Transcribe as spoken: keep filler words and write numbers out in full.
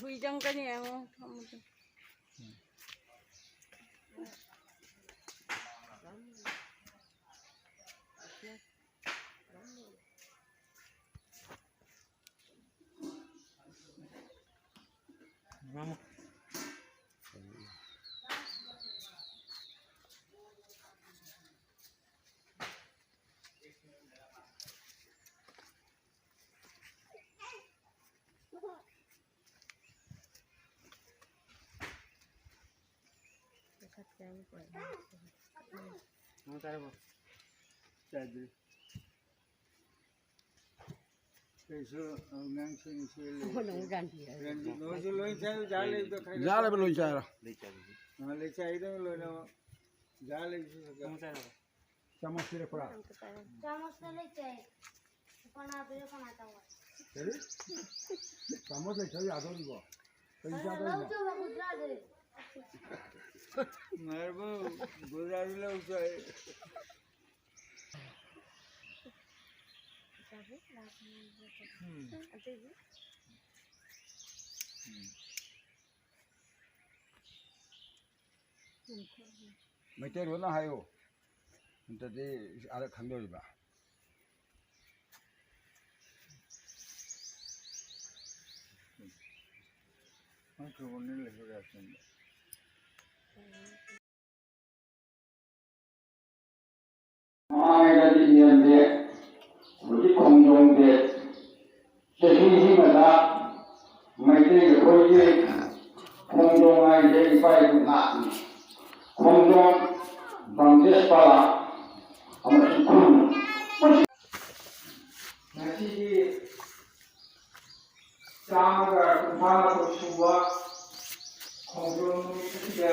ꯍꯨꯏ ꯆꯪꯒꯅꯤ ꯌꯦꯡꯉꯣ, ꯊꯝꯃꯨ꯫ ꯅꯪ ꯆꯥꯔꯕꯣ? ꯆꯥꯗ꯭ꯔꯤ꯫ ꯀꯩꯁꯨ, ꯑꯉꯥꯡꯁꯤꯡꯁꯨ ꯂꯩꯇꯦ꯫ ꯅꯪ ꯒꯥꯟꯙꯤ ꯍꯥꯏꯔꯣ? ꯔꯟꯖꯤꯠ ꯍꯣꯏꯁꯨ ꯂꯣꯏ ꯆꯥꯏ, ꯖꯥ ꯂꯩꯕꯗꯣ ꯈꯔ ꯌꯥꯔꯕ ꯂꯣꯏ ꯆꯥꯏꯔꯣ? ꯂꯩ ꯆꯥꯏ꯫ ꯑ, ꯂꯩ ꯆꯥꯏꯗꯣ ꯂꯣꯏꯅꯃꯛ꯫ ꯖꯥ ꯂꯩꯕꯁꯨ ꯈꯔ ꯅꯪ ꯆꯥꯔꯕꯣ? ꯆꯥꯃꯁ ꯄꯤꯔꯛꯄ꯭ꯔꯥ? ꯆꯥꯃꯁꯇ ꯂꯩꯇꯦ꯫ ꯂꯨꯄꯥ ꯃꯉꯥ ꯄꯤꯔꯛꯑꯣ, ꯀꯅꯥ ꯇꯧꯕ? ꯀꯔꯤ? ꯆꯥꯃꯁ ꯂꯩꯇ꯭ꯔ ꯌꯥꯗꯧꯔꯤꯕꯣ? ꯀꯩ ꯑꯗꯨꯅ ꯆꯥꯗꯧꯔꯤꯅꯣ? ꯂꯧ ꯆꯠꯂꯣ, ꯒꯨꯖꯔꯥꯠꯇ꯫ ꯉꯥꯏꯔꯕꯣ? ꯒꯨꯖꯔꯥꯠꯇ ꯂꯧ ꯆꯠꯂꯦ꯫ ꯎꯝ꯫ ꯎꯝ꯫ ꯃꯩꯇꯩꯂꯣꯟꯅ ꯍꯥꯏꯌꯨ꯫ ꯅꯠꯇ꯭ꯔꯗꯤ ꯑꯥꯗ ꯈꯪꯗꯧꯔꯤꯕ꯫ ꯃꯥꯏꯀ꯭ꯔꯣꯐꯣꯟꯅ ꯂꯩꯕ ꯌꯥꯗꯦ꯫ ꯃꯃꯥꯡꯉꯩꯗꯗꯤ ꯏꯔꯝꯗꯦ, ꯍꯧꯖꯤꯛ ꯈꯣꯡꯖꯣꯝ ꯗꯦ꯫ ꯆꯍꯤꯁꯤꯃꯗ ꯃꯩꯇꯩ ꯑꯩꯈꯣꯏꯒꯤ ꯈꯣꯡꯖꯣꯝ ꯍꯥꯏꯁꯦ ꯏꯄꯥ ꯏꯄꯨ ꯉꯥꯛꯅꯤ꯫ ꯈꯣꯡꯖꯣꯝ, ꯕꯪꯗꯦꯁ ꯄꯥꯂꯥ ꯑꯃꯁꯨꯡ ꯈꯨꯔꯨꯝ꯫ ꯉꯁꯤꯒꯤ ꯆꯥꯝꯃꯒ ꯀꯨꯟꯊ꯭ꯔꯥ ꯃꯥꯊꯣꯏ ꯁꯨꯕ ꯈꯣꯡꯖꯣꯝ ꯅꯨꯃꯤꯠ ꯑꯁꯤꯗ